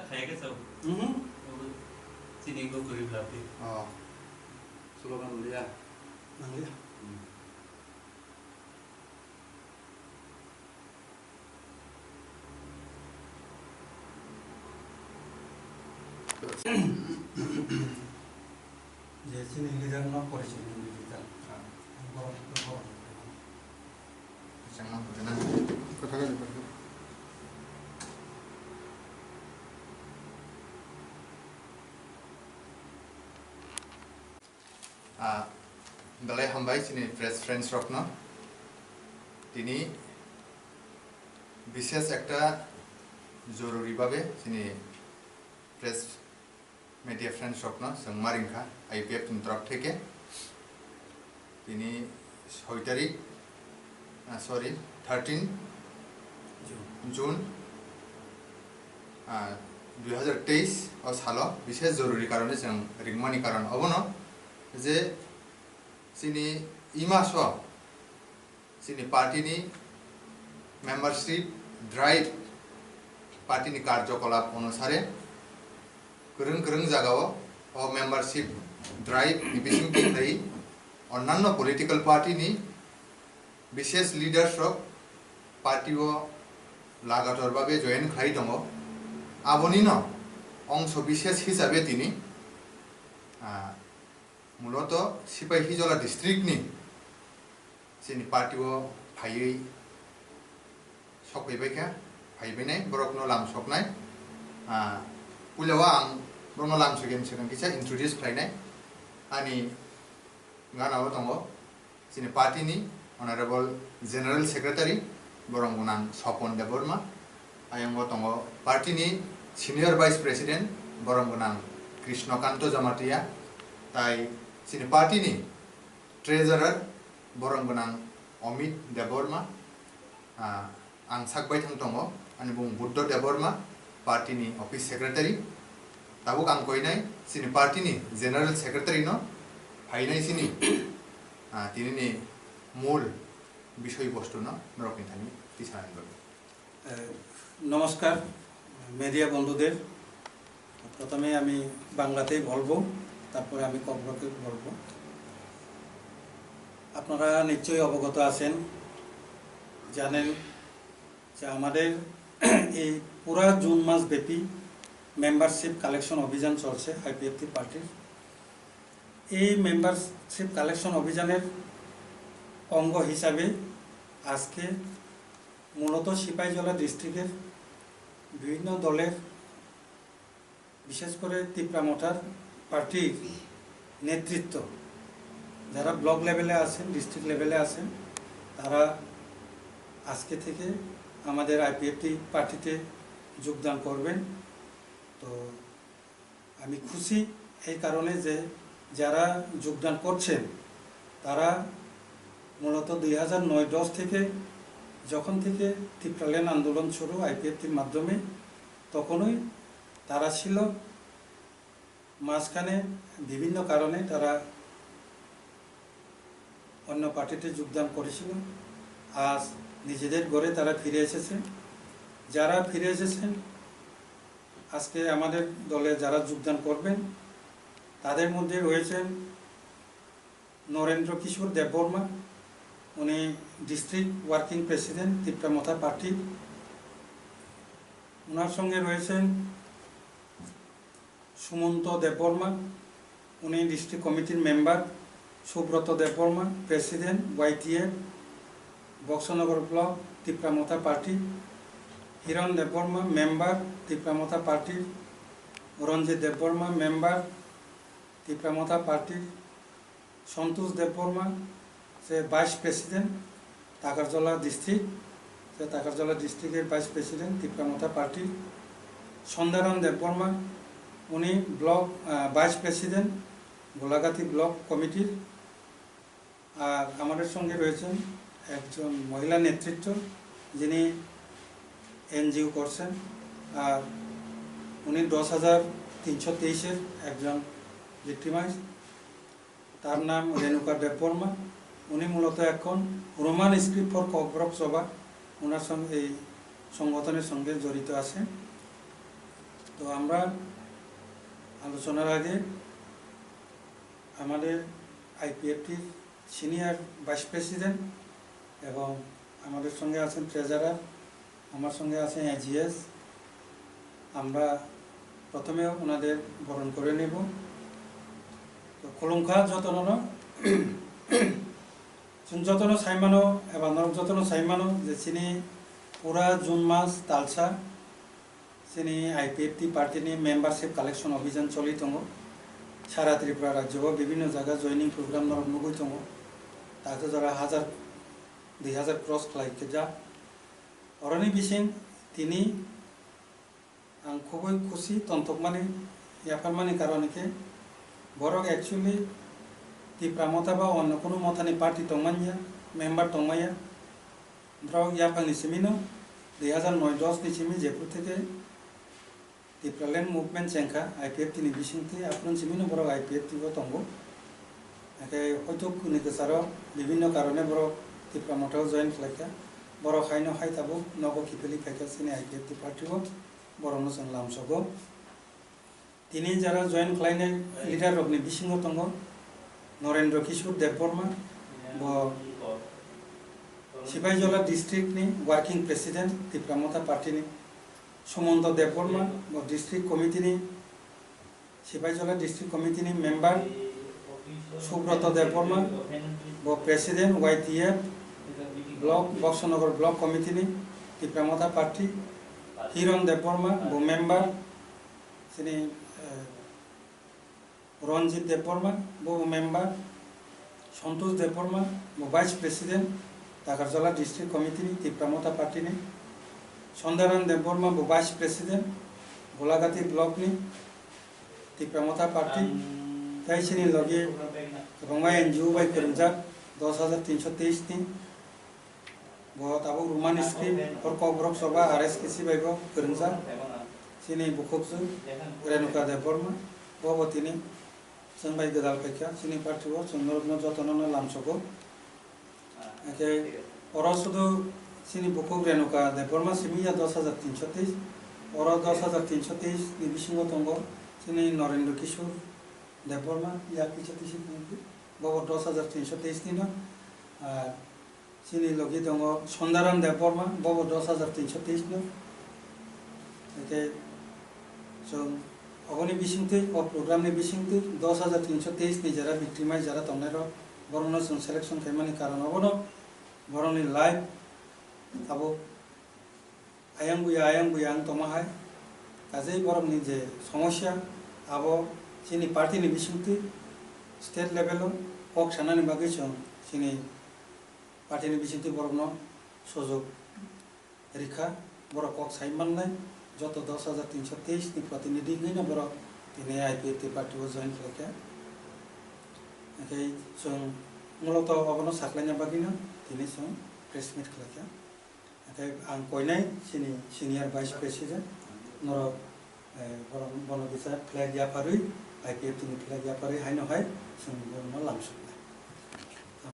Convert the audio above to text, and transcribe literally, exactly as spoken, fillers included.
Khaya khe sao. Mhm. Chini go gurib labi. Oh. Slogan liya. Nangya. Hmm. Je chini leader no porichoi nangwi rijak. Borok, borok. Kotha kali, kotha kali. Ah, belai hambai chini press friends rokno. Tini bishesh ekta joruri babe chini press media friends rokno chwng ma ringkha I P F ni torop theke. Tini soi tarik, ah, sorry, thirteen June, ah, dui hazar teis o salo bishesh joruri karone chwng ringmani karon obono je chini imaso chini party ni membership drive, party ni karjokolap onusare kwrwng kwrwng jagao o membership drive ni bisingtwi khlai onnanno political party ni bishesh leaders rok party o lagator babe join khlai tongo. Abonino ongso bishesh hisabe tini, ah, muloto Sipai Hijola district ni chini party o phaiwi sokphaibaikha, phaibainai borokno lam soknai. Ah, puila o ang borokno lam sokya swkang kisa introduce khlainai. Ani gana o tongo chini party ni Honorable General Secretary, borok gwnang Sopon Debbarma. Ayang o tongo party ni Senior Vice President, borok gwnang Krishnakanto Jamatia. Tai chini party ni Treasurer, borok gwnang Amit Debbarma. Ah, ang sak baithang tongo, ani bung Buddha Debbarma, party ni office secretary. Tabuk ang koinai chini party ni general secretary no phainai chini, ah, tini ni mul bisoi bostu no norok ni thani tisani bagwi. এ, নমস্কার মিডিয়া বন্ধুদের। প্রথমে আমি বাংলাতেই বলবো, তারপরে আমি ককবরকে বলবো। আপনারা নিশ্চয়ই অবগত আছেন, জানেন যে আমাদের এই পুরা জুন মাস ব্যাপী মেম্বারশিপ কালেকশন অভিযান চলছে আইপিএফটি পার্টির। এই মেম্বারশিপ কালেকশন অভিযানের অঙ্গ হিসাবে আজকে মূলত সিপাহীজলা ডিস্ট্রিক্টের বিভিন্ন দলের, বিশেষ করে তিপ্রা মথার পার্টির নেতৃত্ব, যারা ব্লক লেভেলে আছেন, ডিস্ট্রিক্ট লেভেলে আছেন, তারা আজকে থেকে আমাদের আইপিএফটি পার্টিতে যোগদান করবেন। তো আমি খুশি এই কারণে যে যারা যোগদান করছেন, তারা মূলত দুই হাজার নয় দশ থেকে, যখন থেকে তিপ্রাল্যান্ড আন্দোলন শুরু আইপিএফটির মাধ্যমে, তখনই তারা ছিল। মাঝখানে বিভিন্ন কারণে তারা অন্য পার্টিতে যোগদান করেছিল। আজ নিজেদের ঘরে তারা ফিরে এসেছে। যারা ফিরে এসেছেন, আজকে আমাদের দলে যারা যোগদান করবেন, তাদের মধ্যে রয়েছেন নরেন্দ্র কিশোর দেববর্মা, উনি ডিস্ট্রিক্ট ওয়ার্কিং প্রেসিডেন্ট তিপ্রা মথা পার্টি। ওনার সঙ্গে রয়েছেন সুমন্ত দেববর্মা, উনি ডিস্ট্রিক্ট কমিটির মেম্বার। সুব্রত দেববর্মা, প্রেসিডেন্ট ওয়াইটিএফ বক্সনগর ব্লক, তিপ্রা মথা পার্টি। হিরণ দেববর্মা, মেম্বার, তিপ্রা মথা পার্টির। রঞ্জিত দেববর্মা, মেম্বার, তিপ্রা মথা পার্টির। সন্তোষ দেববর্মা, যে ভাইস প্রেসিডেন্ট টাকারজলা ডিস্ট্রিক্ট, যে টাকারজলা ডিস্ট্রিক্টের ভাইস প্রেসিডেন্ট তিপ্রা মথা পার্টির। সন্ধ্যারাম দেববর্মা, উনি ব্লক, আহ, ভাইস প্রেসিডেন্ট গোলাঘাটি ব্লক কমিটির। আর আমাদের সঙ্গে রয়েছেন একজন মহিলা নেতৃত্ব, যিনি এনজিও করছেন, আর উনি দশ হাজার তিনশো তেইশের একজন ভিক্টিমাইজ। তার নাম রেণুকা দেববর্মা। উনি মূলত এখন রোমান স্ক্রিপ্ট ফর ককবরক সভা, ওনার সঙ্গে, এই সংগঠনের সঙ্গে জড়িত আছেন। তো আমরা আলোচনার আগে আমাদের আইপিএফটির সিনিয়র ভাইস প্রেসিডেন্ট এবং আমাদের সঙ্গে আছেন ট্রেজারার, আমার সঙ্গে আছেন এজিএস। আমরা প্রথমে ওনাদের বরণ করে নেব। তো খুলুমখা যতননো, chwng jotono saimano eba norok jotono saimano je chini pura June mas talsa chini I P F T party ni membership collection obhijan choli tongo. Sara Tripura rajyo o bibhinno jaga joining program norok nugwi tongo. Takhe jora hajar, dui hajar cross khlai khe ja. Oroni bising tini ang khubui khusi tontokmani, yapharmani karon hwnkhe borok actually Tipra Motha ba onno kunu mothani party tongmanya, member tongmaya. Borok yaphangni simino dui hajar noi dos ni simi jephru theke Tipraland movement chengkha I P F T ni bisingtwi, aphuru simino borok I P F T o tongo. Hake hoito kuni kwcharo bibhinno karone borok Tipra Motha o join khlaikha. Borok haino hai tabuk nogo kiphilwi phaikha chini I P F T party o, borokno chwng lamsogo. Tini jara join khlainai leader rokni bisingo tongo Norendra Kishore Debbarma, bo Sipaijola district ni working president Tipra Motha party ni, Sumonto Debbarma, bo district committee ni, Sipaijola district committee ni member, Subroto Debbarma, bo president Y T F block, Boxonagar block committee ni Tipra Motha party, Hiron Debbarma, bo member, chini, eh, Ranjit Debbarma, bo member, Santosh Debbarma, bo vice president, Takarjala district committee ni Tipra Motha party ni, Sondaran Debbarma, bo vice president, Golagati block ni Tipra Motha party, tei chini logi kwbangma N G O bai kwrwngjak dos hajar tinso teis ni, bo tabuk Roman script, hor Kokborok Choba R S K C bai bo kwrwngjak. Chini bukhukjwk Renuka Debbarma, bo bo tini chwng bai gwdal phaikha, chini party o chwng norokno jotono no lamsogo. Hake oro sudu chini bukhuk Renuka Debbarma simi ya dos hajar tinso teis, oro dos hajar tinso teis ni bisingo tongo chini Norendra Kishore Debbarma, ya kisa tisi tongdi, bo bo dos hajar tinso teis ni no, ar chini logi tongo Sondaram Debbarma, bo bo dos hajar tinso teis no. Hake chwng oboni bisingtwi, o program ni bisingtwi dos hajar tinso teis ni jara victim ai jara tongnai rok, borokno chwng selection khaimani karon obono, borokni life abo ayang buya, ayang buya wng tongma hai. Kajei borokni je somosya, abo chini party ni bisingtwi state level o kok sanani bagwi chwng chini party ni bisingtwi borokno sujok rikha, borok kok sai mannai, joto dos hajar tinso teis ni protinidhi wngwi no borok tini I P F T party o join khlaikha. Hake chwng muloto obono saklaina bagwi no tini chwng press meet khlaikha. Hake ang koinai chini senior vice president, norok, eh, borok bono kisa flag yapharwi, I P F T ni flag yapharwi haino hai chwng borokno lamsok.